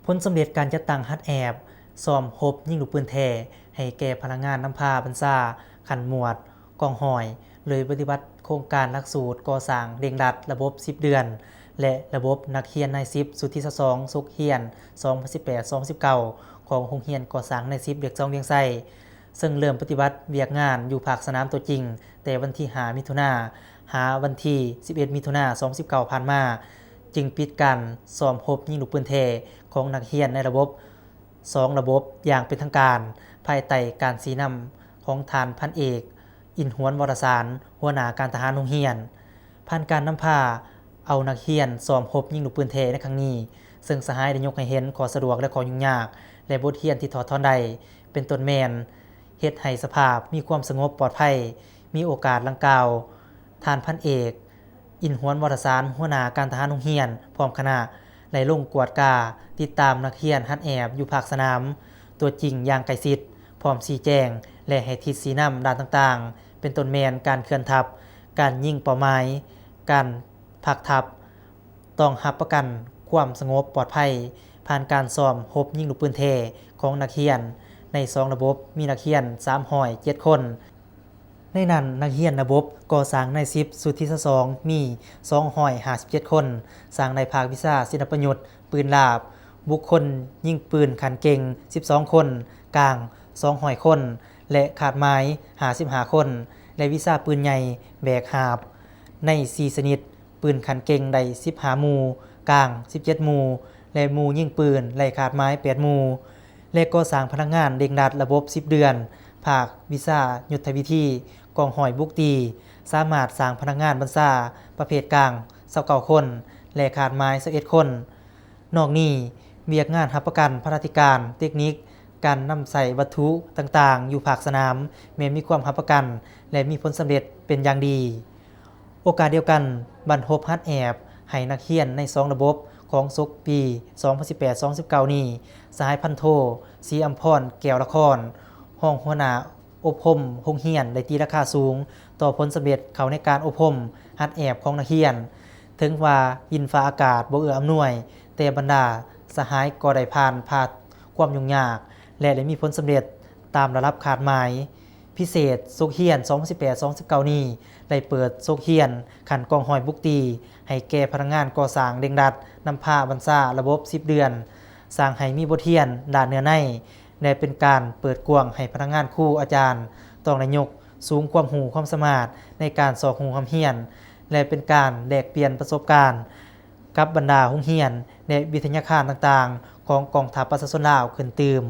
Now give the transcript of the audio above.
ຜົນສຳເລັດການຈັດຕັ້ງຫັດແອບ ຊ້ອມຮົບຍິງລູກປືນແທ້ ໃຫ້ແກ່ພະນັກງານນຳພາບັນຊາຂັ້ນໝວດກອງຮ້ອຍ ໂດຍປະຕິບັດໂຄງການຫຼັກສູດກໍ່ສ້າງເລັ່ງລັດລະບົບສິບເດືອນ ແລະ ລະບົບນັກຮຽນນາຍສິບຊຸດທີຊາວສອງ ສົກຮຽນສອງພັນສິບແປດ ສອງພັນສິບເກົ້າ ຂອງໂຮງຮຽນກໍ່ສ້າງນາຍສິບວຽກສອງວຽງໄຊ, ເຊິ່ງເລີ່ມປະຕິບັດວຽກງານຢູ່ພາກສະໜາມຕົວຈິງ ແຕ່ວັນທີຫ້າ ມິຖຸນາ ຫາວັນທີສິບເອັດ ມິຖຸນາ ສອງພັນສິບເກົ້າ ຜ່ານມາ, ຈຶ່ງປິດການຊ້ອມຮົບຍິງລູກປືນແທ້ຂອງນັກຮຽນໃນລະບົບ ສອງລະບົບຢ່າງເປັນທາງການ ພາຍໃຕ້ການຊີ້ນຳຂອງທ່ານພັນເອກ ອິນຫວນ ວໍລະສານ ຫົວໜ້າການທະຫານໂຮງຮຽນ. ຜ່ານການນຳພາເອົານັກຮຽນຊ້ອມຮົບຍິງລູກປືນແທ້ໃນຄັ້ງນີ້, ເຊິ່ງສະຫາຍໄດ້ຍົກໃຫ້ເຫັນຂໍ້ສະດວກ ແລະ ຂໍ້ຫຍຸ້ງຍາກ ແລະ ບົດຮຽນທີ່ຖອດຖອນໄດ້ ເປັນຕົ້ນແມ່ນ ເຮັດໃຫ້ສະພາບມີຄວາມສະຫງົບປອດໄພ, ມີໂອກາດດັ່ງກ່າວ, ທ່ານພັນເອກ ອິນຫວນ ວໍລະສານ ຫົວໜ້າການທະຫານໂຮງຮຽນ ພ້ອມຄະນະ ໄດ້ລົງກວດກາຕິດຕາມນັກຮຽນຫັດແອບຢູ່ພາກສະໜາມຕົວຈິງຢ່າງໃກ້ຊິດ, ພ້ອມຊີ້ແຈງ ແລະ ໃຫ້ທິດຊີ້ນຳດ້ານຕ່າງໆ ເປັນຕົ້ນແມ່ນການເຄື່ອນທັບ, ການຍິງເປົ້າໝາຍ, ການພັກທັບ, ຕ້ອງຮັບປະກັນຄວາມສະຫງົບປອດໄພ ຜ່ານການຊ້ອມຮົບຍິງລູກປືນແທ້ຂອງນັກຮຽນໃນສອງລະບົບ ມີນັກຮຽນສາມຮ້ອຍເຈັດຄົນ. ໃນນັ້ນ, ນັກຮຽນລະບົບກໍ່ສ້າງນາຍສິບຊຸດທີຊາວສອງ ມີສອງຮ້ອຍຫ້າສິບເຈັດຄົນ, ສ້າງໃນພາກວິຊາສິນລະປະຍຸດ, ປືນລາບ, ບຸກຄົນຍິງປືນຂັ້ນເກັ່ງ ສິບສອງຄົນ, ກາງ ສອງຮ້ອຍຄົນ ແລະ ຄາດໝາຍ ຫ້າສິບຫ້າຄົນ ແລະ ວິຊາປືນໃຫຍ່ແບກຫາບ ໃນສີ່ຊະນິດ, ປືນຂັ້ນເກັ່ງໄດ້ສິບຫ້າໝູ່, ກາງສິບເຈັດໝູ່ ແລະ ໝູ່ຍິງປືນໄດ້ຄາດໝາຍແປດໝູ່ ແລະ ກໍ່ສ້າງພະນັກງານເລັ່ງລັດລະບົບສິບເດືອນ ພາກວິຊາຍຸດທະວິທີ ກອງຮ້ອຍບຸກຕີ ສາມາດສ້າງພະນັກງານບັນຊາປະເພດກາງ ຊາວເກົ້າຄົນ ແລະ ຄາດໝາຍ ຊາວເອັດຄົນ. ນອກນີ້, ວຽກງານຮັບປະກັນພັດທະນາທິການເຕັກນິກ ການນຳໃຊ້ວັດຖຸຕ່າງໆຢູ່ພາກສະໜາມ ແມ່ນມີຄວາມຮັບປະກັນ ແລະ ມີຜົນສຳເລັດເປັນຢ່າງດີ. ໂອກາດດຽວກັນ, ບັ້ນຮົບຫັດແອບໃຫ້ນັກຮຽນໃນສອງລະບົບຂອງສົກປີສອງພັນສິບແປດ ສອງພັນສິບເກົ້ານີ້, ສະຫາຍພັນໂທ ສີອຳພອນ ແກ້ວລະຄອນ, ຮອງຫົວໜ້າອົບຮົມໂຮງຮຽນ ໄດ້ຕີລາຄາສູງຕໍ່ຜົນສຳເລັດເຂົ້າໃນການອົບຮົມຫັດແອບຂອງນັກຮຽນ. ເຖິງວ່າດິນຟ້າອາກາດບໍ່ເອື້ອອຳນວຍ, ແຕ່ບັນດາສະຫາຍກໍໄດ້ຜ່ານຜ່ານຄວາມຫຍຸ້ງຍາກ ແລະ ໄດ້ມີຜົນສຳເລັດຕາມລະດັບຄາດໝາຍ. ພິເສດສົກຮຽນສອງພັນສິບແປດ ສອງພັນສິບເກົ້ານີ້ ໄດ້ເປີດສົກຮຽນຂັ້ນກອງຮ້ອຍບຸກຕີ ໃຫ້ແກ່ພະນັກງານກໍ່ສ້າງເລັ່ງລັດນຳພາບັນຊາລະບົບສິບເດືອນ, ສ້າງໃຫ້ມີບົດຮຽນດ້ານເນື້ອໃນ ແລະ ເປັນການເປີດກວ້າງໃຫ້ພະນັກງານ, ຄູ, ອາຈານ ຕ້ອງໄດ້ຍົກສູງຄວາມຮູ້ຄວາມສາມາດໃນການຊອກຮູ້ຮ່ຳຮຽນ ແລະ ເປັນການແລກປ່ຽນປະສົບການ ກັບບັນດາໂຮງຮຽນ ແລະ ວິທະຍາຄານຕ່າງໆຂອງກອງທັບປະຊາຊົນລາວຂຶ້ນຕື່ມ.